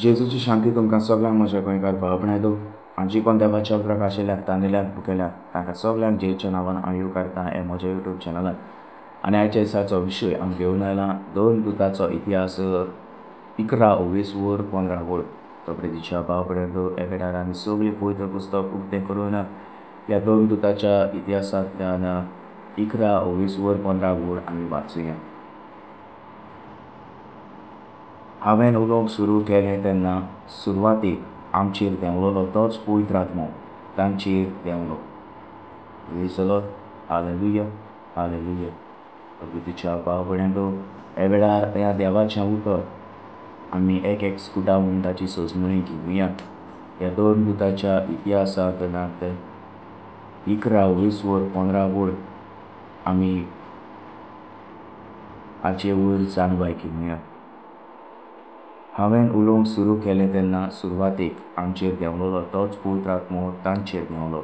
जेजूची शांती तुमकां सगळ्यांक म्हज्या गोंयकार भाव आनी जी कोण देवाच्या उतराक आशिल्ल्याक तांदिल्याक भुकेल्याक तांकां सगळ्यांक जेजूच्या नांवान हांव येवकारता हे म्हज्या युट्यूब चॅनलार. आनी आयच्या दिसाचो विशय हांव घेवन आयला दोन दुताचो इतिहास 11 वर 15 वळ. तो प्रितीच्या भाव भयणींनो, हे वेळार आमी सगळीं पवित्र पुस्तक उक्तें करून ह्या दोन दुताच्या इतिहासांतल्यान 11 वर 15 वळ आमी वाचुया. हांवें उलोवंक सुरू केलें तेन्ना सुरवातीक आमचेर देंवलोलो तोच पवित्र आत्मो तांचेर देंवलो. Praise the Lord. Hallelujah, hallelujah. प्रभुच्या भाव भयणींनो, हे वेळार ह्या देवाचें उतर आमी एक एक स्कुटावन ताची सोजमणी घेवया. ह्या दोन दुताच्या इतिहासांत 11 वर 15 वळ आमी हाचे वयर जाणवाय घेवया. हांवें उलोवंक सुरू केलें तेन्ना सुरवातीक आमचेर देंवलोलो तोच पवित्र आत्मो तांचेर देंवलो.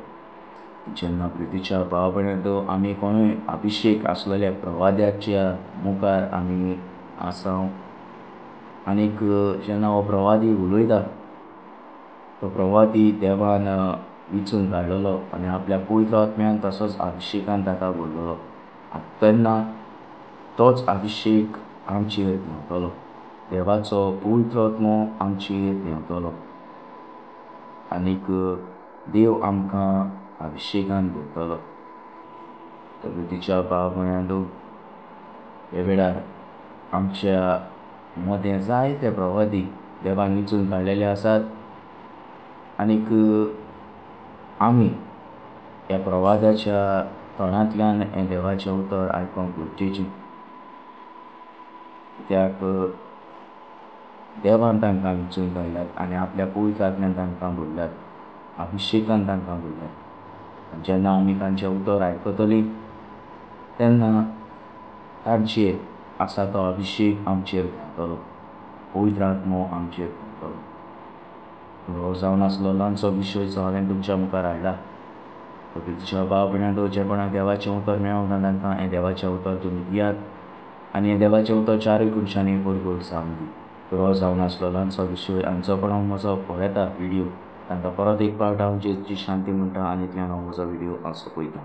जेन्ना प्रितीच्या भाव भयणींनो आमी कोणूय अभिशेक आसलेल्या प्रवाद्याच्या मुखार आमी आसा आनीक जेन्ना हो प्रवादी उलयता तो प्रवादी देवान विचून काडलेलो आनी आपल्या पवित्र आत्म्यान तसोच अभिशेकान ताका भरलेलो. तेन्ना तोच अभिशेक आमचेर देंवतलो, देवाचो पवित्र आत्मो आमचेर देंवतलो आनीक देव आमकां अभिशेकान भरतलो. प्रभुच्या भाव भयणींनो, हे वेळार आमच्या मदें जायते प्रवादी देवान विचून काडलेले आसात आनीक आमी ह्या प्रवादाच्या तोंडांतल्यान हें देवाचें उतर आयकूंक गरजेचें, कित्याक देवान तांकां विचून काडल्यात आनी आपल्या पवित्र आत्म्यान तांकां भरल्यात, अभिशेकान तांकां भरल्यात. जेन्ना आमी तांचें उतर आयकतलीं तेन्ना तांचेर आसा तो अभिशेक आमचेर देंवतलो, पवित्र आत्मो आमचेर देंवतलो. हो जावन आसलो ल्हानसो विशय जो हांवें तुमच्या मुखार हाडला. प्रितीच्या भाव भयणींनो, जे कोणाक देवाचें उतर मेळोंक ना तांकां हें देवाचें उतर तुमी दियात आनी हें देवाचें उतर चारूय कुनशांनी भरपूर जावन दी. हो जावन आसलो ल्हानसो विशय आनी जो कोणाक म्हजो पळयता व्हिडियो तांकां परत एक पावट हांव जेजूची शांती म्हणटा आनी इतल्यान हांव म्हजो व्हिडियो हांव सोंपयता.